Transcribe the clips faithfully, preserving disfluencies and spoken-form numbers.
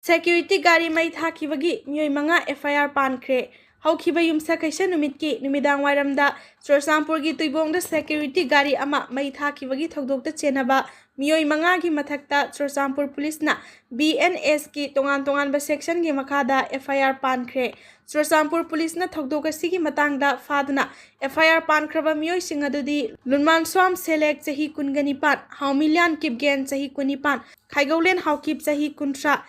Security ꯒꯥꯔꯤ ꯃꯩ ꯊꯥꯈꯤꯕꯒꯤ ꯃꯤꯑꯣꯏ ꯃꯉꯥ ꯑꯦꯐ ꯑꯥꯏ ꯑꯥꯔ ꯄꯥꯟꯈ꯭ꯔꯦ꯫ ꯍꯧꯈꯤꯕ ꯌꯨꯝꯁꯀꯩꯁ ꯅꯨꯃꯤꯠꯀꯤ ꯅꯨꯃꯤꯗꯥꯡ ꯋꯥꯏꯔꯝꯗ ꯆꯨꯔꯆꯥꯟꯄꯨꯔꯒꯤ ꯇꯨꯏꯕꯣꯡꯗ ꯁꯦꯀ꯭ꯌꯨꯔꯤꯇꯤ ꯒꯥꯔꯤ ꯑꯃ ꯃꯩ ꯊꯥꯈꯤꯕꯒꯤ ꯊꯧꯗꯣꯛꯇ ꯆꯦꯟꯅꯕ ꯃꯤꯑꯣꯏ ꯃꯉꯥꯒꯤ ꯃꯊꯛꯇ ꯆꯨꯔꯆꯥꯟꯄꯨꯔ ꯄꯨꯂꯤꯁꯅ ꯕꯤ ꯑꯦꯟ ꯑꯦꯁꯀꯤ ꯇꯣꯉꯥꯟ ꯇꯣꯉꯥꯟꯕ ꯁꯦꯛꯁꯟꯒꯤ ꯃꯈꯥꯗ ꯑꯦꯐ ꯑꯥꯏ ꯑꯥꯔ ꯄꯥꯟꯈ꯭ꯔꯦ꯫ ꯆꯨꯔꯆꯥꯟꯄꯨꯔ ꯄꯨꯂꯤꯁꯅ ꯊꯧꯗꯣꯛ ꯑꯁꯤꯒꯤ ꯃꯇꯥꯡꯗ ꯐꯥꯗꯨꯅ ꯑꯦꯐ ꯑꯥꯏ ꯑꯥꯔ ꯄꯥꯟꯈ꯭ꯔꯕ ꯃꯤꯑꯣꯏꯁꯤꯡ ꯑꯗꯨꯗꯤ ꯂꯨꯟꯃꯥꯟꯁ꯭ꯋꯥꯝ ꯁꯦꯂꯦꯛ, ꯆꯍꯤ ꯀꯨꯟꯒ ꯅꯤꯄꯥꯟ, ꯍꯥꯎꯃꯤꯂꯤꯌꯥꯟ ꯀꯤꯞꯒꯦꯟ, ꯆꯍꯤ ꯀꯨꯟꯅꯤꯄꯥꯟ, ꯈꯥꯏꯒꯧꯂꯦꯟ ꯍꯥꯎꯀꯤꯞ, ꯆꯍꯤ ꯀꯨꯟꯊ꯭ꯔꯥ,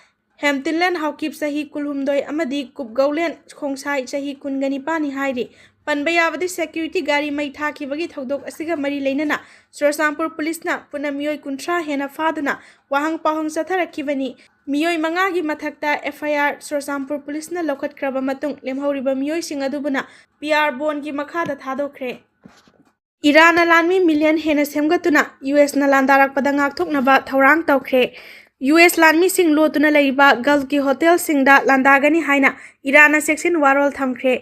ꯍꯦꯝꯇꯤꯟꯂꯦꯟ ꯍꯥꯎꯀꯤꯞ, ꯆꯍꯤ ꯀꯨꯟꯍꯨꯝꯗꯣꯏ, ꯑꯃꯗꯤ ꯀꯨꯞꯒꯧꯂꯦꯟ ꯈꯣꯡꯁꯥꯏ, ꯆꯍꯤ ꯀꯨꯟꯒ ꯅꯤꯄꯥꯟꯅꯤ ꯍꯥꯏꯔꯤ꯫ ꯄꯟꯕ ꯌꯥꯕꯗꯤ, ꯁꯦꯀ꯭ꯌꯨꯔꯤꯇꯤ ꯒꯥꯔꯤ ꯃꯩ ꯊꯥꯈꯤꯕꯒꯤ ꯊꯧꯗꯣꯛ ꯑꯁꯤꯒ ꯃꯔꯤ ꯂꯩꯅꯅ ꯆꯨꯔꯆꯥꯟꯄꯨꯔ ꯄꯨꯂꯤꯁꯅ ꯄꯨꯟꯅ ꯃꯤꯑꯣꯏ ꯀꯨꯟꯊ꯭ꯔꯥ ꯍꯦꯟꯅ ꯐꯥꯗꯨꯅ ꯋꯥꯍꯪ ꯄꯥꯎꯍꯪ ꯆꯠꯊꯔꯛꯈꯤꯕꯅꯤ꯫ ꯃꯤꯑꯣꯏ ꯃꯉꯥꯒꯤ ꯃꯊꯛꯇ ꯑꯦꯐ ꯑꯥꯏ ꯑꯥꯔ ꯆꯨꯔꯆꯥꯟꯄꯨꯔ ꯄꯨꯂꯤꯁꯅ ꯂꯧꯈꯠꯈ꯭ꯔꯕ ꯃꯇꯨꯡ, ꯂꯦꯝꯍꯧꯔꯤꯕ ꯃꯤꯑꯣꯏꯁꯤꯡ ꯑꯗꯨꯕꯨꯅ ꯄꯤ ꯑꯥꯔ ꯕꯣꯟꯒꯤ ꯃꯈꯥꯗ ꯊꯥꯗꯣꯛꯈ꯭ꯔꯦ꯫ ꯏꯔꯥꯟꯅ ꯂꯥꯟꯃꯤ ꯃꯤꯂꯤꯌꯟ ꯍꯦꯟꯅ ꯁꯦꯝꯒꯠꯇꯨꯅ ꯌꯨ ꯑꯦꯁꯅ ꯂꯥꯟꯗꯥꯔꯛꯄꯗ ꯉꯥꯛꯊꯣꯛꯅꯕ ꯊꯧꯔꯥꯡ ꯇꯧꯈ꯭ꯔꯦ꯫ ꯌꯨ ꯑꯦꯁ ꯂꯥꯟꯃꯤꯁꯤꯡ ꯂꯣꯠꯇꯨꯅ ꯂꯩꯔꯤꯕ ꯒꯜꯐꯀꯤ ꯍꯣꯇꯦꯜꯁꯤꯡꯗ ꯂꯥꯟꯗꯥꯒꯅꯤ ꯍꯥꯏꯅ ꯏꯔꯥꯟꯅ ꯆꯦꯛꯁꯤꯟ ꯋꯥꯔꯣꯜ ꯊꯝꯈ꯭ꯔꯦ꯫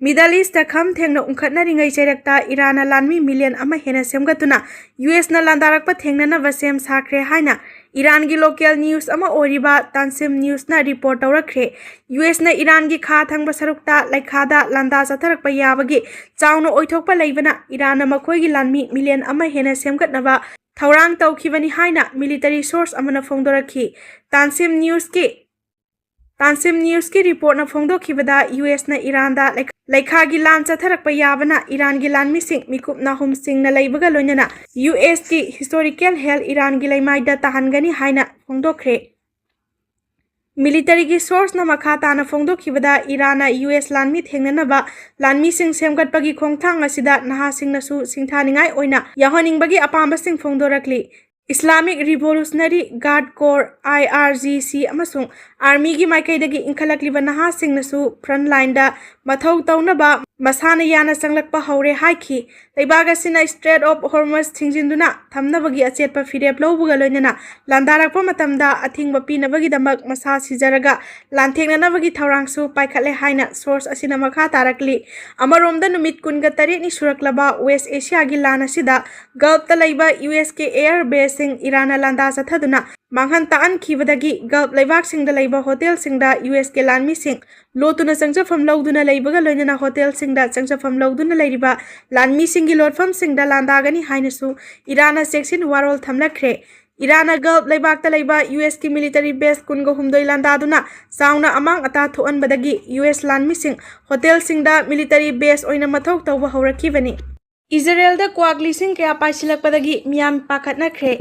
ꯃꯤꯗꯜ ꯏꯁꯇ ꯈꯝ ꯊꯦꯡꯅ ꯎꯪꯈꯠꯅꯔꯤꯉꯩ ꯆꯩꯔꯛꯇ ꯏꯔꯥꯟꯅ ꯂꯥꯟꯃꯤ ꯃꯤꯂꯤꯌꯟ ꯑꯃ ꯍꯦꯟꯅ ꯁꯦꯝꯒꯠꯇꯨꯅ ꯌꯨ ꯑꯦꯁꯅ ꯂꯥꯟꯗꯥꯔꯛꯄ ꯊꯦꯡꯅꯅꯕ ꯁꯦꯝ ꯁꯥꯈ꯭ꯔꯦ ꯍꯥꯏꯅ ꯏꯔꯥꯟꯒꯤ ꯂꯣꯀꯦꯜ ꯅ꯭ꯌꯨꯁ ꯑꯃ ꯑꯣꯏꯔꯤꯕ ꯇꯥꯟꯁꯤꯝ ꯅ꯭ꯌꯨꯁꯅ ꯔꯤꯄꯣꯔꯠ ꯇꯧꯔꯛꯈ꯭ꯔꯦ꯫ ꯌꯨ ꯑꯦꯁꯅ ꯏꯔꯥꯟꯒꯤ ꯈꯥ ꯊꯪꯕ ꯁꯔꯨꯛꯇ ꯂꯩꯈꯥꯗ ꯂꯥꯟꯗꯥ ꯆꯠꯊꯔꯛꯄ ꯌꯥꯕꯒꯤ ꯆꯥꯎꯅ ꯑꯣꯏꯊꯣꯛꯄ ꯂꯩꯕꯅ ꯏꯔꯥꯟꯅ ꯃꯈꯣꯏꯒꯤ ꯂꯥꯟꯃꯤ ꯃꯤꯂꯤꯌꯟ ꯑꯃ ꯍꯦꯟꯅ ꯁꯦꯝꯒꯠꯅꯕ ꯊꯧꯔꯥꯡ ꯇꯧꯈꯤꯕꯅꯤ ꯍꯥꯏꯅ ꯃꯤꯂꯤꯇꯔꯤ ꯁꯣꯔꯁ ꯑꯃꯅ ꯐꯣꯡꯗꯣꯔꯛꯈꯤ꯫ ꯇꯥꯟꯁꯤꯝ ꯅ꯭ꯌꯨꯁꯀꯤ, ꯇꯥꯟꯁꯤꯝ ꯅ꯭ꯌꯨꯁꯀꯤ ꯔꯤꯄꯣꯔꯠꯅ ꯐꯣꯡꯗꯣꯛꯈꯤꯕꯗ, ꯌꯨ ꯑꯦꯁꯅ ꯏꯔꯥꯟꯗ ꯂꯩ-, ꯂꯩꯈꯥꯒꯤ ꯂꯥꯟ ꯆꯠꯊꯔꯛꯄ ꯌꯥꯕꯅ ꯏꯔꯥꯟꯒꯤ ꯂꯥꯟꯃꯤꯁꯤꯡ ꯃꯤꯀꯨꯞ ꯅꯥꯍꯨꯝꯁꯤꯡꯅ ꯂꯩꯕꯒ ꯂꯣꯏꯅꯅ ꯌꯨ ꯑꯦꯁꯀꯤ ꯍꯤꯁꯇꯣꯔꯤꯀꯦꯜ ꯍꯦꯜ ꯏꯔꯥꯟꯒꯤ ꯂꯩꯃꯥꯏꯗ ꯇꯥꯍꯟꯒꯅꯤ ꯍꯥꯏꯅ ꯐꯣꯡꯗꯣꯛꯈ꯭ꯔꯦ꯫ ꯃꯤꯂꯤꯇꯔꯤꯒꯤ ꯁꯣꯔꯁꯅ ꯃꯈꯥ ꯇꯥꯅ ꯐꯣꯡꯗꯣꯛꯈꯤꯕꯗ, ꯏꯔꯥꯟꯅ ꯌꯨ ꯑꯦꯁ ꯂꯥꯟꯃꯤ ꯊꯦꯡꯅꯅꯕ ꯂꯥꯟꯃꯤꯁꯤꯡ ꯁꯦꯝꯒꯠꯄꯒꯤ ꯈꯣꯡꯊꯥꯡ ꯑꯁꯤꯗ ꯅꯍꯥꯁꯤꯡꯅꯁꯨ ꯁꯤꯡꯊꯥꯅꯤꯡꯉꯥꯏ ꯑꯣꯏꯅ ꯌꯥꯎꯍꯟꯅꯤꯡꯕꯒꯤ ꯑꯄꯥꯝꯕꯁꯤꯡ ꯐꯣꯡꯗꯣꯔꯛꯂꯤ꯫ ꯏꯁꯂꯥꯃꯤꯛ ꯔꯤꯚꯣꯂꯨꯁꯅꯔꯤ ꯒꯥꯔꯗ ꯀꯣꯔ, ꯑꯥꯏ ꯑꯥꯔ ꯖꯤ ꯁꯤ, ꯑꯃꯁꯨꯡ ꯑꯥꯔꯃꯤꯒꯤ ꯃꯥꯏꯀꯩꯗꯒꯤ ꯏꯟꯈꯠꯂꯛꯂꯤꯕ ꯅꯍꯥꯁꯤꯡꯅꯁꯨ ꯐ꯭ꯔꯟꯠ ꯂꯥꯏꯟꯗ ꯃꯊꯧ ꯇꯧꯅꯕ ꯃꯁꯥꯅ ꯌꯥꯅ ꯆꯪꯂꯛꯄ ꯍꯧꯔꯦ ꯍꯥꯏꯈꯤ꯫ ꯂꯩꯕꯥꯛ ꯑꯁꯤꯅ ꯁ꯭ꯇ꯭ꯔꯦꯠ ꯑꯣꯐ ꯍꯣꯔꯃꯁ ꯊꯤꯡꯖꯤꯟꯗꯨꯅ ꯊꯝꯅꯕꯒꯤ ꯑꯆꯦꯠꯄ ꯐꯤꯔꯦꯞ ꯂꯧꯕꯒ ꯂꯣꯏꯅꯅ ꯂꯥꯟꯗꯥꯔꯛꯄ ꯃꯇꯝꯗ ꯑꯊꯤꯡꯕ ꯄꯤꯅꯕꯒꯤꯗꯃꯛ ꯃꯁꯥ ꯁꯤꯖꯔꯒ ꯂꯥꯟꯊꯦꯡꯅꯅꯕꯒꯤ ꯊꯧꯔꯥꯡꯁꯨ ꯄꯥꯏꯈꯠꯂꯦ ꯍꯥꯏꯅ ꯁꯣꯔꯁ ꯑꯁꯤꯅ ꯃꯈꯥ ꯇꯥꯔꯛꯂꯤ꯫ ꯑꯃꯔꯣꯝꯗ, ꯅꯨꯃꯤꯠ ꯀꯨꯟꯒ ꯇꯔꯦꯠꯅꯤ ꯁꯨꯔꯛꯂꯕ ꯋꯦꯁ ꯑꯦꯁꯤꯌꯥꯒꯤ ꯂꯥꯟ ꯑꯁꯤꯗ ꯒꯜꯐꯇ ꯂꯩꯕ ꯌꯨ ꯑꯦꯁꯀꯤ ꯑꯦꯌꯔ ꯕꯦꯁꯁꯤꯡ ꯏꯔꯥꯟꯅ ꯂꯥꯟꯗꯥ ꯆꯠꯊꯗꯨꯅ ꯃꯥꯡꯍꯟ ꯇꯥꯛꯍꯟꯈꯤꯕꯗꯒꯤ Gulf ꯂꯩꯕꯥꯛꯁꯤꯡꯗ ꯂꯩꯕ ꯍꯣꯇꯦꯜꯁꯤꯡꯗ ꯌꯨ ꯑꯦꯁꯀꯤ ꯂꯥꯟꯃꯤꯁꯤꯡ ꯂꯣꯠꯇꯨꯅ ꯆꯪꯖꯐꯝ ꯂꯧꯗꯨꯅ ꯂꯩꯕꯒ ꯂꯣꯏꯅꯅ ꯍꯣꯇꯦꯜꯁꯤꯡꯗ ꯆꯪꯖꯐꯝ ꯂꯧꯗꯨꯅ ꯂꯩꯔꯤꯕ ꯂꯥꯟꯃꯤꯁꯤꯡꯒꯤ ꯂꯣꯠꯐꯝꯁꯤꯡꯗ ꯂꯥꯟꯗꯥꯒꯅꯤ ꯍꯥꯏꯅꯁꯨ ꯏꯔꯥꯟꯅ ꯆꯦꯛꯁꯤꯟ ꯋꯥꯔꯣꯜ ꯊꯝꯂꯛꯈ꯭ꯔꯦ꯫ ꯏꯔꯥꯟꯅ Gulf ꯂꯩꯕꯥꯛꯇ ꯂꯩꯕ ꯌꯨ ꯑꯦꯁꯀꯤ military base ꯀꯨꯟꯒ ꯍꯨꯝꯗꯣꯏ ꯂꯥꯟꯗꯥꯗꯨꯅ ꯆꯥꯎꯅ ꯑꯃꯥꯡ ꯑꯇꯥ ꯊꯣꯛꯍꯟꯕꯗꯒꯤ ꯌꯨ ꯑꯦꯁ ꯂꯥꯟꯃꯤꯁꯤꯡ ꯍꯣꯇꯦꯜꯁꯤꯡꯗ military base ꯑꯣꯏꯅ ꯃꯊꯧ ꯇꯧꯕ ꯍꯧꯔꯛꯈꯤꯕꯅꯤ꯫ ꯏꯖꯔꯦꯜꯗ ꯀ꯭ꯋꯥꯛ ꯂꯤꯁꯤꯡ ꯀꯌꯥ ꯄꯥꯏꯁꯤꯜꯂꯛꯄꯗꯒꯤ ꯃꯤꯌꯥꯝ ꯄꯥꯈꯠꯅꯈ꯭ꯔꯦ꯫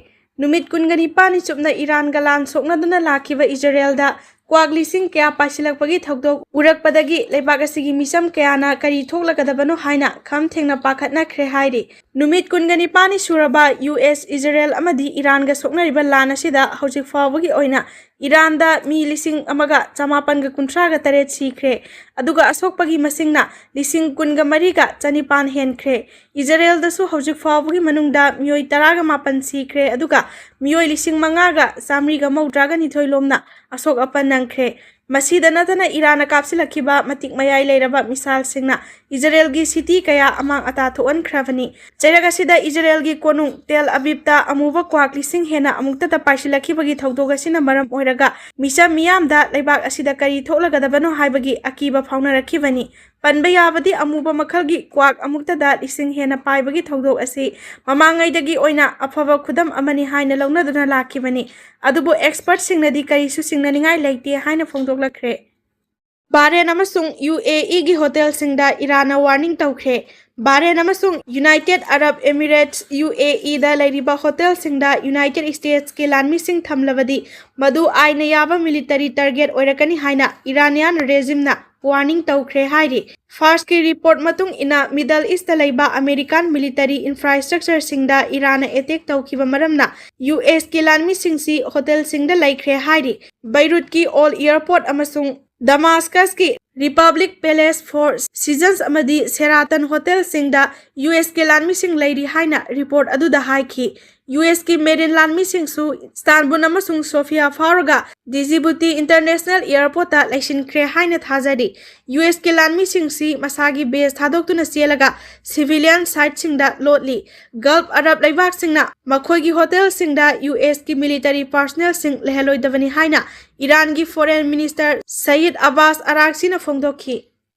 ꯅꯨꯃꯤꯠ ꯀꯨꯟꯒ ꯅꯤꯄꯥꯟꯅꯤ ꯆꯨꯞꯅ ꯏꯔꯥꯟꯒ ꯂꯥꯟ ꯁꯣꯛꯅꯗꯨꯅ ꯂꯥꯛꯈꯤꯕ ꯏꯖꯔꯦꯜꯗ ꯀ꯭ꯋꯥꯛ ꯂꯤꯁꯤꯡ ꯀꯌꯥ ꯄꯥꯏꯁꯤꯜꯂꯛꯄꯒꯤ ꯊꯧꯗꯣꯛ ꯎꯔꯛꯄꯗꯒꯤ ꯂꯩꯕꯥꯛ ꯑꯁꯤꯒꯤ ꯃꯤꯆꯝ ꯀꯌꯥꯅ ꯀꯔꯤ ꯊꯣꯛꯂꯒꯗꯕꯅꯣ ꯍꯥꯏꯅ ꯈꯝ ꯊꯦꯡꯅ ꯄꯥꯈꯠꯅꯈ꯭ꯔꯦ ꯍꯥꯏꯔꯤ꯫ ꯅꯨꯃꯤꯠ ꯀꯨꯟꯒ ꯅꯤꯄꯥꯟꯅꯤ ꯁꯨꯔꯕ ꯌꯨ ꯑꯦꯁ ꯏꯖꯔꯦꯜ ꯑꯃꯗꯤ ꯏꯔꯥꯟꯒ ꯁꯣꯛꯅꯔꯤꯕ ꯂꯥꯟ ꯑꯁꯤꯗ ꯍꯧꯖꯤꯛ ꯐꯥꯎꯕꯒꯤ ꯑꯣꯏꯅ ꯏꯔꯥꯟꯗ ꯃꯤ ꯂꯤꯁꯤꯡ ꯑꯃꯒ ꯆꯃꯥꯄꯟꯒ ꯀꯨꯟꯊ꯭ꯔꯥꯒ ꯇꯔꯦꯠ ꯁꯤꯈ꯭ꯔꯦ, ꯑꯗꯨꯒ ꯑꯁꯣꯛꯄꯒꯤ ꯃꯁꯤꯡꯅ ꯂꯤꯁꯤꯡ ꯀꯨꯟꯒ ꯃꯔꯤꯒ ꯆꯅꯤꯄꯥꯟ ꯍꯦꯟꯈ꯭ꯔꯦ꯫ ꯏꯖꯔꯦꯜꯗꯁꯨ ꯍꯧꯖꯤꯛ ꯐꯥꯎꯕꯒꯤ ꯃꯅꯨꯡꯗ ꯃꯤꯑꯣꯏ ꯇꯔꯥꯒ ꯃꯥꯄꯟ ꯁꯤꯈ꯭ꯔꯦ, ꯑꯗꯨꯒ ꯃꯤꯑꯣꯏ ꯂꯤꯁꯤꯡ ꯃꯉꯥꯒ ꯆꯥꯃꯔꯤꯒ ꯃꯧꯗ꯭ꯔꯥꯒ ꯅꯤꯊꯣꯏ ꯂꯣꯝꯅ ꯑꯁꯣꯛ ꯑꯄꯟ ꯅꯪꯈ꯭ꯔꯦ꯫ ꯃꯁꯤꯗ ꯅꯠꯇꯅ ꯏꯔꯥꯟꯅ ꯀꯥꯞꯁꯤꯜꯂꯛꯈꯤꯕ ꯃꯇꯤꯛ ꯃꯌꯥꯏ ꯂꯩꯔꯕ missile ꯁꯤꯡꯅ ꯏꯖꯔꯦꯜꯒꯤ city ꯀꯌꯥ ꯑꯃꯥꯡ ꯑꯇꯥ ꯊꯣꯛꯍꯟꯈ꯭ꯔꯕꯅꯤ꯫ ꯆꯩꯔꯛ ꯑꯁꯤꯗ ꯏꯖꯔꯦꯜꯒꯤ ꯀꯣꯅꯨꯡ ꯇꯦꯜ ꯑꯕꯤꯕꯇ ꯑꯃꯨꯕ ꯀ꯭ꯋꯥꯛ ꯂꯤꯁꯤꯡ ꯍꯦꯟꯅ ꯑꯃꯨꯛꯇꯗ ꯄꯥꯏꯁꯤꯜꯂꯛꯈꯤꯕꯒꯤ ꯊꯧꯗꯣꯛ ꯑꯁꯤꯅ ꯃꯔꯝ ꯑꯣꯏꯔꯒ ꯃꯤꯆꯝ ꯃꯤꯌꯥꯝꯗ ꯂꯩꯕꯥꯛ ꯑꯁꯤꯗ ꯀꯔꯤ ꯊꯣꯛꯂꯒꯗꯕꯅꯣ ꯍꯥꯏꯕꯒꯤ ꯑꯀꯤꯕ ꯐꯥꯎꯅꯔꯛꯈꯤꯕꯅꯤ꯫ ꯄꯟꯕ ꯌꯥꯕꯗꯤ ꯑꯃꯨꯕ ꯃꯈꯜꯒꯤ ꯀ꯭ꯋꯥꯛ ꯑꯃꯨꯛꯇꯗ ꯂꯤꯁꯤꯡ ꯍꯦꯟꯅ ꯄꯥꯏꯕꯒꯤ ꯊꯧꯗꯣꯛ ꯑꯁꯤ ꯃꯃꯥꯡꯉꯩꯗꯒꯤ ꯑꯣꯏꯅ ꯑꯐꯕ ꯈꯨꯗꯝ ꯑꯃꯅꯤ ꯍꯥꯏꯅ ꯂꯧꯅꯗꯨꯅ ꯂꯥꯛꯈꯤꯕꯅꯤ꯫ ꯑꯗꯨꯕꯨ expert ꯁꯤꯡꯅꯗꯤ ꯀꯔꯤꯁꯨ ꯆꯤꯡꯅꯅꯤꯡꯉꯥꯏ ꯂꯩꯇꯦ ꯍꯥꯏꯅ ꯐꯣꯡꯗꯣꯛꯂꯛꯈ꯭ꯔꯦ꯫ ꯕꯍꯔꯦꯟ ꯑꯃꯁꯨꯡ ꯌꯨ ꯑꯦ ꯏꯒꯤ ꯍꯣꯇꯦꯜꯁꯤꯡꯗ ꯏꯔꯥꯟꯅ warning ꯇꯧꯈ꯭ꯔꯦ꯫ ꯕꯍꯔꯦꯟ ꯑꯃꯁꯨꯡ United Arab Emirates, ꯌꯨ ꯑꯦ ꯏꯗ ꯂꯩꯔꯤꯕ ꯍꯣꯇꯦꯜꯁꯤꯡꯗ ꯌꯨꯅꯥꯏꯇꯦꯗ ꯁ꯭ꯇꯦꯠꯁꯀꯤ ꯂꯥꯟꯃꯤꯁꯤꯡ ꯊꯝꯂꯕꯗꯤ ꯃꯗꯨ ꯑꯥꯏꯟꯅ ꯌꯥꯕ military target ꯑꯣꯏꯔꯛꯀꯅꯤ ꯍꯥꯏꯅ ꯏꯔꯥꯅꯤꯌꯥꯟ regime ꯅ warning ꯇꯧꯈ꯭ꯔꯦ ꯍꯥꯏꯔꯤ꯫ ꯐꯥꯔꯁꯀꯤ report ꯃꯇꯨꯡ ꯏꯟꯅ, Middle East ꯇ ꯂꯩꯕ American military infrastructure ꯁꯤꯡꯗ ꯏꯔꯥꯟꯅ attack ꯇꯧꯈꯤꯕ ꯃꯔꯝꯅ ꯌꯨ ꯑꯦꯁꯀꯤ ꯂꯥꯟꯃꯤꯁꯤꯡꯁꯤ ꯍꯣꯇꯦꯜꯁꯤꯡꯗ ꯂꯩꯈ꯭ꯔꯦ ꯍꯥꯏꯔꯤ꯫ ꯕꯩꯔꯨꯠꯀꯤ Old Airport ꯑꯃꯁꯨꯡ ꯗꯃꯥꯁꯀꯁꯀꯤ Republic Palace, Four Seasons ꯑꯃꯗꯤ Sheraton ꯍꯣꯇꯦꯜꯁꯤꯡꯗ ꯌꯨ ꯑꯦꯁꯀꯤ ꯂꯥꯟꯃꯤꯁꯤꯡ ꯂꯩꯔꯤ ꯍꯥꯏꯅ report ꯑꯗꯨꯗ ꯍꯥꯏꯈꯤ꯫ ꯌꯨ ꯑꯦꯁꯀꯤ ꯃꯦꯔꯤꯟ ꯂꯥꯟꯃꯤꯁꯤꯡꯁꯨ ꯏꯁꯇꯥꯟꯕꯨꯜ ꯑꯃꯁꯨꯡ ꯁꯣꯐꯤꯌꯥ ꯐꯥꯎꯔꯒ ꯗꯤꯖꯤꯕꯨꯇꯤ ꯏꯟꯇꯔꯅꯦꯁꯅꯦꯜ ꯑꯦꯌꯔꯄꯣꯔꯠꯇ ꯂꯩꯁꯤꯟꯈ꯭ꯔꯦ ꯍꯥꯏꯅ ꯊꯥꯖꯔꯤ꯫ ꯌꯨ ꯑꯦꯁꯀꯤ ꯂꯥꯟꯃꯤꯁꯤꯡꯁꯤ ꯃꯁꯥꯒꯤ ꯕꯦꯁ ꯊꯥꯗꯣꯛꯇꯨꯅ ꯆꯦꯜꯂꯒ ꯁꯤꯚꯤꯂꯤꯌꯟ ꯁꯥꯏꯠꯁꯤꯡꯗ ꯂꯣꯠꯂꯤ꯫ ꯒꯜꯐ ꯑꯔꯕ ꯂꯩꯕꯥꯛꯁꯤꯡꯅ ꯃꯈꯣꯏꯒꯤ ꯍꯣꯇꯦꯜꯁꯤꯡꯗ ꯌꯨ ꯑꯦꯁꯀꯤ ꯃꯤꯂꯤꯇꯔꯤ ꯄꯥꯔꯁꯣꯅꯦꯜꯁꯤꯡ ꯂꯩꯍꯜꯂꯣꯏꯗꯕꯅꯤ ꯍꯥꯏꯅ ꯏꯔꯥꯟꯒꯤ ꯐꯣꯔꯦꯟ ꯃꯤꯅꯤꯁꯇꯔ ꯁꯌꯤꯗ ꯑꯕꯥꯁ ꯑꯔꯥꯛꯁꯤꯅ ꯐꯣꯡꯗꯣꯛꯈꯤ꯫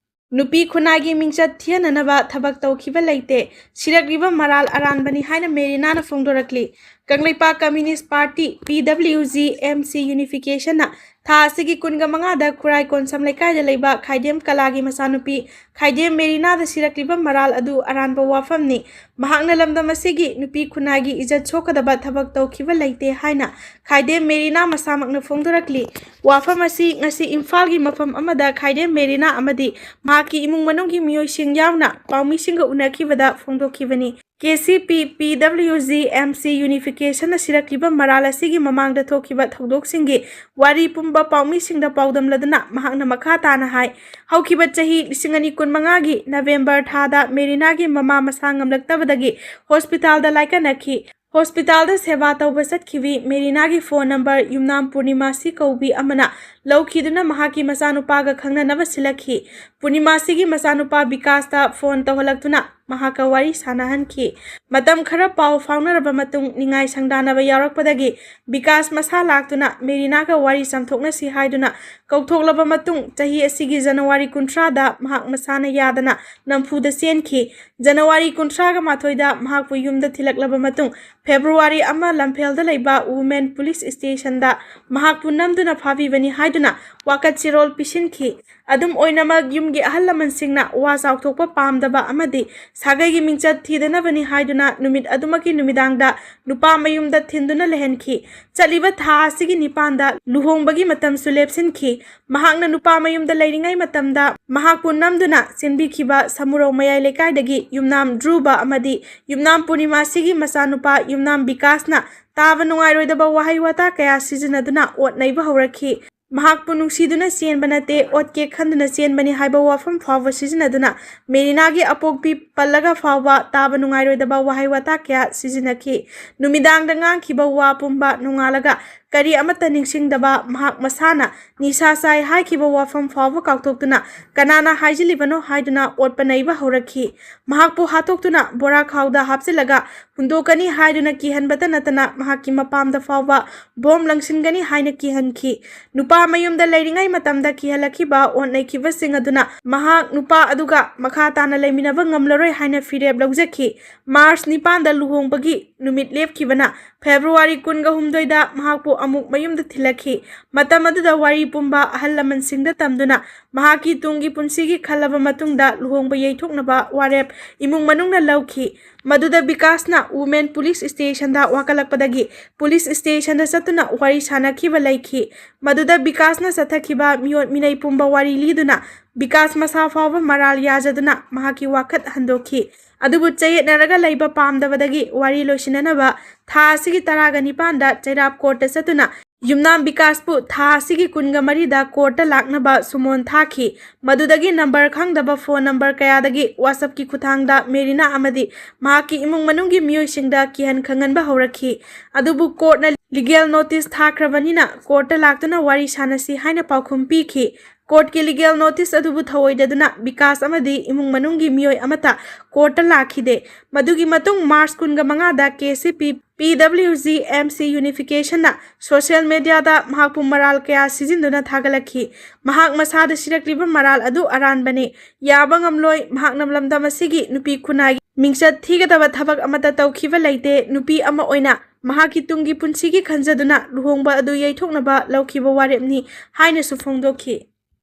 ꯅꯨꯄꯤ ꯈꯨꯟꯅꯥꯏꯒꯤ ꯃꯤꯡꯆꯠ ꯊꯤꯍꯟꯅꯅꯕ ꯊꯕꯛ ꯇꯧꯈꯤꯕ ꯂꯩꯇꯦ꯫ ꯁꯤꯔꯛꯂꯤꯕ ꯃꯔꯥꯜ ꯑꯔꯥꯟꯕꯅꯤ ꯍꯥꯏꯅ ꯃꯦꯔꯤꯅꯥꯅ ꯐꯣꯡꯗꯣꯔꯛꯂꯤ꯫ ꯀꯪꯂꯩꯄꯥꯛ ꯀꯝꯃ꯭ꯌꯨꯅꯤꯁ ꯄꯥꯔꯇꯤ, ꯄꯤ ꯗꯕ꯭ꯂꯤꯌꯨ ꯖꯤ ꯑꯦꯝ ꯁꯤ ꯌꯨꯅꯤꯐꯤꯀꯦꯁꯟꯅ ꯊꯥ ꯑꯁꯤꯒꯤ ꯀꯨꯟꯒ ꯃꯉꯥꯗ ꯈꯨꯔꯥꯏ ꯀꯣꯟꯁꯝ ꯂꯩꯀꯥꯏꯗ ꯂꯩꯕ ꯈꯥꯏꯗꯦꯝ ꯀꯂꯥꯒꯤ ꯃꯆꯥꯅꯨꯄꯤ ꯈꯥꯏꯗꯦꯝ ꯃꯦꯔꯤꯅꯥꯗ ꯁꯤꯔꯛꯂꯤꯕ ꯃꯔꯥꯜ ꯑꯗꯨ ꯑꯔꯥꯟꯕ ꯋꯥꯐꯝꯅꯤ꯫ ꯃꯍꯥꯛꯅ ꯂꯝꯗꯝ ꯑꯁꯤꯒꯤ ꯅꯨꯄꯤ ꯈꯨꯟꯅꯥꯏꯒꯤ ꯏꯖꯠ ꯁꯣꯛꯀꯗꯕ ꯊꯕꯛ ꯇꯧꯈꯤꯕ ꯂꯩꯇꯦ ꯍꯥꯏꯅ ꯈꯥꯏꯗꯦꯝ ꯃꯦꯔꯤꯅꯥ ꯃꯁꯥꯃꯛꯅ ꯐꯣꯡꯗꯣꯔꯛꯂꯤ꯫ ꯋꯥꯐꯝ ꯑꯁꯤ ꯉꯁꯤ ꯏꯝꯐꯥꯜꯒꯤ ꯃꯐꯝ ꯑꯃꯗ ꯈꯥꯏꯗꯦꯝ ꯃꯦꯔꯤꯅꯥ ꯑꯃꯗꯤ ꯃꯍꯥꯛꯀꯤ ꯏꯃꯨꯡ ꯃꯅꯨꯡꯒꯤ ꯃꯤꯑꯣꯏꯁꯤꯡ ꯌꯥꯎꯅ ꯄꯥꯎꯃꯤꯁꯤꯡꯒ ꯎꯅꯈꯤꯕꯗ ꯐꯣꯡꯗꯣꯛꯈꯤꯕꯅꯤ꯫ ꯀꯦ ꯁꯤ ꯄꯤ, ꯄꯤ ꯗꯕ꯭ꯂꯤꯌꯨ ꯖꯤ ꯑꯦꯝ ꯁꯤ ꯌꯨꯅꯤꯐꯤꯀꯦꯁꯟꯅ ꯁꯤꯔꯛꯂꯤꯕ ꯃꯔꯥꯜ ꯑꯁꯤꯒꯤ ꯃꯃꯥꯡꯗ ꯊꯣꯛꯈꯤꯕ ꯊꯧꯗꯣꯛꯁꯤꯡꯒꯤ ꯋꯥꯔꯤ ꯄꯨꯝꯕ ꯄꯥꯎꯃꯤꯁꯤꯡꯗ ꯄꯥꯎꯗꯝꯂꯗꯨꯅ ꯃꯍꯥꯛꯅ ꯃꯈꯥ ꯇꯥꯅ ꯍꯥꯏ, ꯍꯧꯈꯤꯕ ꯆꯍꯤ ꯂꯤꯁꯤꯡ ꯑꯅꯤ ꯀꯨꯟꯃꯉꯥꯒꯤ ꯅꯕꯦꯝꯕꯔ ꯊꯥꯗ ꯃꯦꯔꯤꯅꯥꯒꯤ ꯃꯃꯥ ꯃꯁꯥ ꯉꯝꯂꯛꯇꯕꯗꯒꯤ ꯍꯣꯁꯄꯤꯇꯥꯜꯗ ꯂꯥꯏꯀꯠꯅꯈꯤ꯫ ꯍꯣꯁꯄꯤꯇꯥꯜꯗ ꯁꯦꯕꯥ ꯇꯧꯕ ꯆꯠꯈꯤꯕꯤ ꯃꯦꯔꯤꯅꯥꯒꯤ ꯐꯣꯟ ꯅꯝꯕꯔ ꯌꯨꯝꯅꯥꯝ ꯄꯨꯔꯅꯤꯃꯥꯁꯤ ꯀꯧꯕꯤ ꯑꯃꯅ ꯂꯧꯈꯤꯗꯨꯅ ꯃꯍꯥꯛꯀꯤ ꯃꯆꯥꯅꯨꯄꯥꯒ ꯈꯪꯅꯅꯕ ꯁꯤꯜꯂꯛꯈꯤ꯫ ꯄꯨꯔꯅꯤꯃꯥꯁꯤꯒꯤ ꯃꯆꯥꯅꯨꯄꯥ ꯕꯤꯀꯥꯁꯇ ꯐꯣꯟ ꯇꯧꯍꯜꯂꯛꯇꯨꯅ ꯃꯍꯥꯛꯀ ꯋꯥꯔꯤ ꯁꯥꯟꯅꯍꯟꯈꯤ꯫ ꯃꯇꯝ ꯈꯔ ꯄꯥꯎ ꯐꯥꯎꯅꯔꯕ ꯃꯇꯨꯡ ꯅꯤꯡꯉꯥꯏ ꯁꯪꯗꯥꯅꯕ ꯌꯥꯎꯔꯛꯄꯗꯒꯤ ꯕꯤꯀꯥꯁ ꯃꯁꯥ ꯂꯥꯛꯇꯨꯅ ꯃꯦꯔꯤꯅꯥꯒ ꯋꯥꯔꯤ ꯆꯥꯝꯊꯣꯛꯅꯁꯤ ꯍꯥꯏꯗꯨꯅ ꯀꯧꯊꯣꯛꯂꯕ ꯃꯇꯨꯡ ꯆꯍꯤ ꯑꯁꯤꯒꯤ ꯖꯅꯋꯥꯔꯤ ꯀꯨꯟꯊ꯭ꯔꯥꯗ ꯃꯍꯥꯛ ꯃꯁꯥꯅ ꯌꯥꯗꯅ ꯅꯝꯐꯨꯗ ꯆꯦꯟꯈꯤ꯫ ꯖꯅꯋꯥꯔꯤ ꯀꯨꯟꯊ꯭ꯔꯥꯒ ꯃꯥꯊꯣꯏꯗ ꯃꯍꯥꯛꯄꯨ ꯌꯨꯝꯗ ꯊꯤꯜꯂꯛꯂꯕ ꯃꯇꯨꯡ ꯐꯦꯕ꯭ꯔꯨꯋꯥꯔꯤ ꯑꯃ ꯂꯝꯐꯦꯜꯗ ꯂꯩꯕ ꯋꯨꯃꯦꯟ ꯄꯨꯂꯤꯁ ꯁ꯭ꯇꯦꯁꯟꯗ ꯃꯍꯥꯛꯄꯨ ꯅꯝꯗꯨꯅ ꯐꯥꯕꯤꯕꯅꯤ ꯍꯥꯏꯗꯨꯅ ꯋꯥꯀꯠ ꯆꯦꯔꯣꯜ ꯄꯤꯁꯤꯟꯈꯤ꯫ ꯑꯗꯨꯝ ꯑꯣꯏꯅꯃꯛ ꯌꯨꯝꯒꯤ ꯑꯍꯜ ꯂꯃꯟꯁꯤꯡꯅ ꯋꯥ ꯆꯥꯎꯊꯣꯛꯄ ꯄꯥꯝꯗꯕ ꯑꯃꯗꯤ ꯁꯥꯒꯩꯒꯤ ꯃꯤꯡꯆꯠ ꯊꯤꯗꯅꯕꯅꯤ ꯍꯥꯏꯗꯨꯅ ꯅꯨꯃꯤꯠ ꯑꯗꯨꯃꯛꯀꯤ ꯅꯨꯃꯤꯗꯥꯡꯗ ꯅꯨꯄꯥ ꯃꯌꯨꯝꯗ ꯊꯤꯟꯗꯨꯅ ꯂꯩꯍꯟꯈꯤ꯫ ꯆꯠꯂꯤꯕ ꯊꯥ ꯑꯁꯤꯒꯤ ꯅꯤꯄꯥꯟꯗ ꯂꯨꯍꯣꯡꯕꯒꯤ ꯃꯇꯝꯁꯨ ꯂꯦꯞꯁꯤꯟꯈꯤ꯫ ꯃꯍꯥꯛꯅ ꯅꯨꯄꯥ ꯃꯌꯨꯝꯗ ꯂꯩꯔꯤꯉꯩ ꯃꯇꯝꯗ ꯃꯍꯥꯛꯄꯨ ꯅꯝꯗꯨꯅ ꯆꯦꯟꯕꯤꯈꯤꯕ ꯁꯃꯨꯔꯧ ꯃꯌꯥꯏ ꯂꯩꯀꯥꯏꯗꯒꯤ ꯌꯨꯝꯅꯥꯝ ꯙ꯭ꯔꯨꯕ ꯑꯃꯗꯤ ꯌꯨꯝꯅꯥꯝ ꯄꯨꯔꯅꯤꯃꯥꯁꯤꯒꯤ ꯃꯆꯥꯅꯨꯄꯥ ꯌꯨꯝꯅꯥꯝ ꯕꯤꯀꯥꯁꯅ ꯇꯥꯕ ꯅꯨꯡꯉꯥꯏꯔꯣꯏꯗꯕ ꯋꯥꯍꯩ ꯋꯥꯇꯥ ꯀꯌꯥ ꯁꯤꯖꯤꯟꯅꯗꯨꯅ ꯑꯣꯠ ꯅꯩꯕ ꯍꯧꯔꯛꯈꯤ꯫ ꯃꯍꯥꯛꯄꯨ ꯅꯨꯡꯁꯤꯗꯨꯅ ꯆꯦꯟꯕ ꯅꯠꯇꯦ, ꯑꯣꯠꯀꯦ ꯈꯟꯗꯨꯅ ꯆꯦꯟꯕꯅꯤ ꯍꯥꯏꯕ ꯋꯥꯐꯝ ꯐꯥꯎꯕ ꯁꯤꯖꯤꯟꯅꯗꯨꯅ ꯃꯦꯔꯤꯅꯥꯒꯤ ꯑꯄꯣꯛꯄꯤ ꯄꯜꯂꯒ ꯐꯥꯎꯕ ꯇꯥꯕ ꯅꯨꯡꯉꯥꯏꯔꯣꯏꯗꯕ ꯋꯥꯍꯩ ꯋꯥꯇꯥ ꯀꯌꯥ ꯁꯤꯖꯤꯟꯅꯈꯤ꯫ ꯅꯨꯃꯤꯗꯥꯡꯗ ꯉꯥꯡꯈꯤꯕ ꯋꯥ ꯄꯨꯝꯕ ꯅꯣꯡꯉꯥꯜꯂꯒ ꯀꯔꯤ ꯑꯃꯠꯇ ꯅꯤꯡꯁꯤꯡꯗꯕ ꯃꯍꯥꯛ ꯃꯁꯥꯅ ꯅꯤꯁꯥ ꯆꯥꯏ ꯍꯥꯏꯈꯤꯕ ꯋꯥꯐꯝ ꯐꯥꯎꯕ ꯀꯥꯎꯊꯣꯛꯇꯨꯅ ꯀꯅꯥꯅ ꯍꯥꯏꯖꯤꯜꯂꯤꯕꯅꯣ ꯍꯥꯏꯗꯨꯅ ꯑꯣꯠꯄ ꯅꯩꯕ ꯍꯧꯔꯛꯈꯤ꯫ ꯃꯍꯥꯛꯄꯨ ꯍꯥꯠꯇꯣꯛꯇꯨꯅ ꯕꯣꯔꯥ ꯈꯥꯎꯗ ꯍꯥꯞꯆꯤꯜꯂꯒ ꯍꯨꯟꯗꯣꯛꯀꯅꯤ ꯍꯥꯏꯗꯨꯅ ꯀꯤꯍꯟꯕꯇ ꯅꯠꯇꯅ ꯃꯍꯥꯛꯀꯤ ꯃꯄꯥꯝꯗ ꯐꯥꯎꯕ ꯕꯣꯝ ꯂꯪꯁꯤꯟꯒꯅꯤ ꯍꯥꯏꯅ ꯀꯤꯍꯟꯈꯤ꯫ ꯅꯨꯄꯥ ꯃꯌꯨꯝꯗ ꯂꯩꯔꯤꯉꯩ ꯃꯇꯝꯗ ꯀꯤꯍꯜꯂꯛꯈꯤꯕ ꯑꯣꯠ ꯅꯩꯈꯤꯕꯁꯤꯡ ꯑꯗꯨꯅ ꯃꯍꯥꯛ ꯅꯨꯄꯥ ꯑꯗꯨꯒ ꯃꯈꯥ ꯇꯥꯅ ꯂꯩꯃꯤꯟꯅꯕ ꯉꯝꯂꯔꯣꯏ ꯍꯥꯏꯅ ꯐꯤꯔꯦꯞ ꯂꯧꯖꯈꯤ꯫ ꯃꯥꯔꯆ ꯅꯤꯄꯥꯟꯗ ꯂꯨꯍꯣꯡꯕꯒꯤ ꯅꯨꯃꯤꯠ ꯂꯦꯞꯈꯤꯕꯅ ꯐꯦꯕ꯭ꯔꯨꯋꯥꯔꯤ ꯀꯨꯟꯒ ꯍꯨꯝꯗꯣꯏꯗ ꯃꯍꯥꯛꯄꯨ ꯑꯃꯨꯛ ꯃꯌꯨꯝꯗ ꯊꯤꯜꯂꯛꯈꯤ꯫ ꯃꯇꯝ ꯑꯗꯨꯗ ꯋꯥꯔꯤ ꯄꯨꯝꯕ ꯑꯍꯜ ꯂꯃꯟꯁꯤꯡꯗ ꯇꯝꯗꯨꯅ ꯃꯍꯥꯛꯀꯤ ꯇꯨꯡꯒꯤ ꯄꯨꯟꯁꯤꯒꯤ ꯈꯜꯂꯕ ꯃꯇꯨꯡꯗ ꯂꯨꯍꯣꯡꯕ ꯌꯩꯊꯣꯛꯅꯕ ꯋꯥꯔꯦꯞ ꯏꯃꯨꯡ ꯃꯅꯨꯡꯅ ꯂꯧꯈꯤ꯫ ꯃꯗꯨꯗ ꯕꯤꯀꯥꯁꯅ ꯋꯨꯃꯦꯟ ꯄꯨꯂꯤꯁ ꯁ꯭ꯇꯦꯁꯟꯗ ꯋꯥꯀꯠꯂꯛꯄꯗꯒꯤ ꯄꯨꯂꯤꯁ ꯁ꯭ꯇꯦꯁꯟꯗ ꯆꯠꯇꯨꯅ ꯋꯥꯔꯤ ꯁꯥꯅꯈꯤꯕ ꯂꯩꯈꯤ꯫ ꯃꯗꯨꯗ ꯕꯤꯀꯥꯁꯅ ꯆꯠꯊꯈꯤꯕ ꯃꯤꯑꯣꯠ ꯃꯤꯅꯩ ꯄꯨꯝꯕ ꯋꯥꯔꯤ ꯂꯤꯗꯨꯅ ꯕꯤꯀꯥꯁ ꯃꯁꯥ ꯐꯥꯎꯕ ꯃꯔꯥꯜ ꯌꯥꯖꯗꯨꯅ ꯃꯍꯥꯛꯀꯤ ꯋꯥꯈꯜ ꯍꯟꯗꯣꯛꯈꯤ꯫ ꯑꯗꯨꯕꯨ ꯆꯌꯦꯠꯅꯔꯒ ꯂꯩꯕ ꯄꯥꯝꯗꯕꯗꯒꯤ ꯋꯥꯔꯤ ꯂꯣꯏꯁꯤꯟꯅꯅꯕ ꯊꯥ ꯑꯁꯤꯒꯤ ꯇꯔꯥꯒ ꯅꯤꯄꯥꯟꯗ ꯆꯩꯔꯥꯞ ꯀꯣꯔꯠꯇ ꯆꯠꯇꯨꯅ ꯌꯨꯝꯅꯥꯝ ꯕꯤꯀꯥꯁꯄꯨ ꯊꯥ ꯑꯁꯤꯒꯤ ꯀꯨꯟꯒ ꯃꯔꯤꯗ ꯀꯣꯔꯠꯇ ꯂꯥꯛꯅꯕ ꯁꯨꯃꯣꯟ ꯊꯥꯈꯤ꯫ ꯃꯗꯨꯗꯒꯤ ꯅꯝꯕꯔ ꯈꯪꯗꯕ ꯐꯣꯟ ꯅꯝꯕꯔ ꯀꯌꯥꯗꯒꯤ WhatsAppꯀꯤ ꯈꯨꯠꯊꯥꯡꯗ ꯃꯦꯔꯤꯅꯥ ꯑꯃꯗꯤ ꯃꯍꯥꯛꯀꯤ ꯏꯃꯨꯡ ꯃꯅꯨꯡꯒꯤ ꯃꯤꯑꯣꯏꯁꯤꯡꯗ ꯀꯤꯍꯟ ꯈꯪꯍꯟꯕ ꯍꯧꯔꯛꯈꯤ꯫ ꯑꯗꯨꯕꯨ ꯀꯣꯔꯠꯅ ꯂꯤꯒꯦꯜ ꯅꯣꯇꯤꯁ ꯊꯥꯈ꯭ꯔꯕꯅꯤꯅ ꯀꯣꯔꯠꯇ ꯂꯥꯛꯇꯨꯅ ꯋꯥꯔꯤ ꯁꯥꯟꯅꯁꯤ ꯍꯥꯏꯅ ꯄꯥꯎꯈꯨꯝ ꯄꯤꯈꯤ꯫ ꯀꯣꯔꯠꯀꯤ ꯂꯤꯒꯦꯜ ꯅꯣꯇꯤꯁ ꯑꯗꯨꯕꯨ ꯊꯧꯑꯣꯏꯗꯗꯨꯅ ꯕꯤꯀꯥꯁ ꯑꯃꯗꯤ ꯏꯃꯨꯡ ꯃꯅꯨꯡꯒꯤ ꯃꯤꯑꯣꯏ ꯑꯃꯠꯇ ꯀꯣꯔꯠꯇ ꯂꯥꯛꯈꯤꯗꯦ꯫ ꯃꯗꯨꯒꯤ ꯃꯇꯨꯡ ꯃꯥꯔꯆ ꯀꯨꯟꯒ ꯃꯉꯥꯗ KCP PWG MC Unificationꯅ social mediaꯗ ꯃꯍꯥꯛꯄꯨ ꯃꯔꯥꯜ ꯀꯌꯥ ꯁꯤꯖꯤꯟꯗꯨꯅ ꯊꯥꯒꯠꯂꯛꯈꯤ꯫ ꯃꯍꯥꯛ ꯃꯁꯥꯗ ꯁꯤꯔꯛꯂꯤꯕ ꯃꯔꯥꯜ ꯑꯗꯨ ꯑꯔꯥꯟꯕꯅꯤ, ꯌꯥꯕ ꯉꯝꯂꯣꯏ, ꯃꯍꯥꯛꯅ ꯂꯝꯗꯝ ꯑꯁꯤꯒꯤ ꯅꯨꯄꯤ ꯈꯨꯟꯅꯥꯏꯒꯤ ꯃꯤꯡꯆꯠ ꯊꯤꯒꯗꯕ ꯊꯕꯛ ꯑꯃꯠꯇ ꯇꯧꯈꯤꯕ ꯂꯩꯇꯦ꯫ ꯅꯨꯄꯤ ꯑꯃ ꯑꯣꯏꯅ ꯃꯍꯥꯛꯀꯤ ꯇꯨꯡꯒꯤ ꯄꯨꯟꯁꯤꯒꯤ ꯈꯟꯖꯗꯨꯅ ꯂꯨꯍꯣꯡꯕ ꯑꯗꯨ ꯌꯩꯊꯣꯛꯅꯕ ꯂꯧꯈꯤꯕ ꯋꯥꯔꯦꯞꯅꯤ ꯍꯥꯏꯅꯁꯨ ꯐꯣꯡꯗꯣꯛꯈꯤ꯫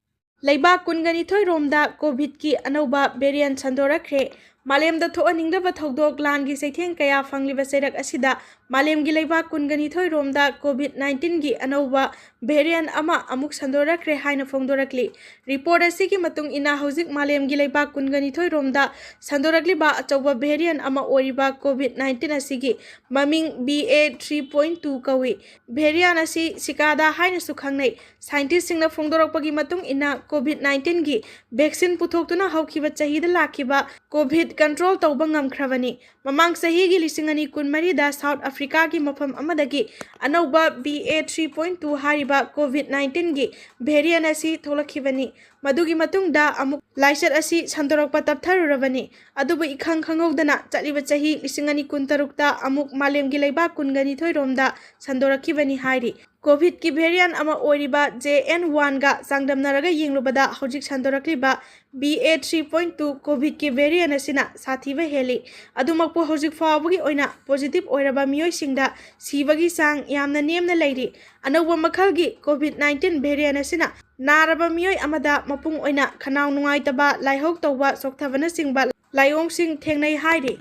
ꯂꯩꯕꯥꯛ ꯀꯨꯟꯒ ꯅꯤꯊꯣꯏ ꯔꯣꯝꯗ ꯀꯣꯚꯤꯗꯀꯤ ꯑꯅꯧꯕ variant ꯁꯟꯗꯣꯔꯛꯈ꯭ꯔꯦ꯫ ꯃꯥꯂꯦꯝꯗ ꯊꯣꯛꯍꯟꯅꯤꯡꯗꯕ ꯊꯧꯗꯣꯛ, ꯂꯥꯟꯒꯤ ꯆꯩꯊꯦꯡ ꯀꯌꯥ ꯐꯪꯂꯤꯕ ꯆꯩꯔꯛ ꯑꯁꯤꯗ ꯃꯥꯂꯦꯝꯒꯤ ꯂꯩꯕꯥꯛ ꯀꯨꯟꯒ ꯅꯤꯊꯣꯏ ꯔꯣꯝꯗ COVID nineteen ꯒꯤ ꯑꯅꯧꯕ variant ꯑꯃ ꯑꯃꯨꯛ ꯁꯟꯗꯣꯔꯛꯈ꯭ꯔꯦ ꯍꯥꯏꯅ ꯐꯣꯡꯗꯣꯔꯛꯂꯤ꯫ Report ꯑꯁꯤꯒꯤ ꯃꯇꯨꯡ ꯏꯟꯅ, ꯍꯧꯖꯤꯛ ꯃꯥꯂꯦꯝꯒꯤ ꯂꯩꯕꯥꯛ ꯀꯨꯟꯒ ꯅꯤꯊꯣꯏ ꯔꯣꯝꯗ ꯁꯟꯗꯣꯔꯛꯂꯤꯕ ꯑꯆꯧꯕ variant ꯑꯃ ꯑꯣꯏꯔꯤꯕ COVID nineteen ꯑꯁꯤꯒꯤ ꯃꯃꯤꯡ B A three point two ꯀꯧꯏ꯫ Variant ꯑꯁꯤ Cicada ꯍꯥꯏꯅꯁꯨ ꯈꯪꯅꯩ꯫ Scientist ꯁꯤꯡꯅ ꯐꯣꯡꯗꯣꯔꯛꯄꯒꯤ ꯃꯇꯨꯡ ꯏꯟꯅ, COVID nineteen ꯒꯤ vaccine ꯄꯨꯊꯣꯛꯇꯨꯅ ꯍꯧꯈꯤꯕ ꯆꯍꯤꯗ ꯂꯥꯛꯈꯤꯕ COVID control ꯇꯧꯕ ꯉꯝꯈ꯭ꯔꯕꯅꯤ꯫ ꯃꯃꯥꯡ ꯆꯍꯤꯒꯤ ꯂꯤꯁꯤꯡ ꯑꯅꯤ ꯀꯨꯟꯃꯔꯤꯗ South Africa ꯒꯤ ꯃꯐꯝ ꯑꯃꯗꯒꯤ ꯑꯅꯧꯕ B A three point two ꯍꯥꯏꯔꯤꯕ COVID nineteen ꯒꯤ variant ꯑꯁꯤ ꯊꯣꯛꯂꯛꯈꯤꯕꯅꯤ꯫ ꯃꯗꯨꯒꯤ ꯃꯇꯨꯡꯗ ꯑꯃꯨꯛ ꯂꯥꯏꯆꯠ ꯑꯁꯤ ꯁꯟꯗꯣꯔꯛꯄ ꯇꯞꯊꯔꯨꯔꯕꯅꯤ꯫ ꯑꯗꯨꯕꯨ ꯏꯈꯪ ꯈꯪꯍꯧꯗꯅ ꯆꯠꯂꯤꯕ ꯆꯍꯤ ꯂꯤꯁꯤꯡ ꯑꯅꯤ ꯀꯨꯟꯇꯔꯨꯛꯇ ꯑꯃꯨꯛ ꯃꯥꯂꯦꯝꯒꯤ ꯂꯩꯕꯥꯛ ꯀꯨꯟꯒ ꯅꯤꯊꯣꯏ ꯔꯣꯝꯗ ꯁꯟꯗꯣꯔꯛꯈꯤꯕꯅꯤ ꯍꯥꯏꯔꯤ꯫ COVID ꯀꯤ variant ꯑꯃ ꯑꯣꯏꯔꯤꯕ J N one ꯒ ꯆꯥꯡꯗꯝꯅꯔꯒ ꯌꯦꯡꯂꯨꯕꯗ, ꯍꯧꯖꯤꯛ ꯁꯟꯗꯣꯔꯛꯂꯤꯕ B A three point two COVID ꯀꯤ variant ꯑꯁꯤꯅ ꯁꯥꯊꯤꯕ ꯍꯦꯜꯂꯤ꯫ ꯑꯗꯨꯃꯛꯄꯨ, ꯍꯧꯖꯤꯛ ꯐꯥꯎꯕꯒꯤ ꯑꯣꯏꯅ positive ꯑꯣꯏꯔꯕ ꯃꯤꯑꯣꯏꯁꯤꯡꯗ ꯁꯤꯕꯒꯤ ꯆꯥꯡ ꯌꯥꯝꯅ ꯅꯦꯝꯅ ꯂꯩꯔꯤ꯫ ꯑꯅꯧꯕ ꯃꯈꯜꯒꯤ COVID nineteen variant ꯑꯁꯤꯅ ꯅꯥꯔꯕ ꯃꯤꯑꯣꯏ ꯑꯃꯗ ꯃꯄꯨꯡ ꯑꯣꯏꯅ ꯈꯅꯥꯎ ꯅꯨꯡꯉꯥꯏꯇꯕ, ꯂꯥꯏꯍꯧ ꯇꯧꯕ, ꯆꯣꯛꯊꯕꯅꯆꯤꯡꯕ ꯂꯥꯏꯑꯣꯡꯁꯤꯡ ꯊꯦꯡꯅꯩ ꯍꯥꯏꯔꯤ꯫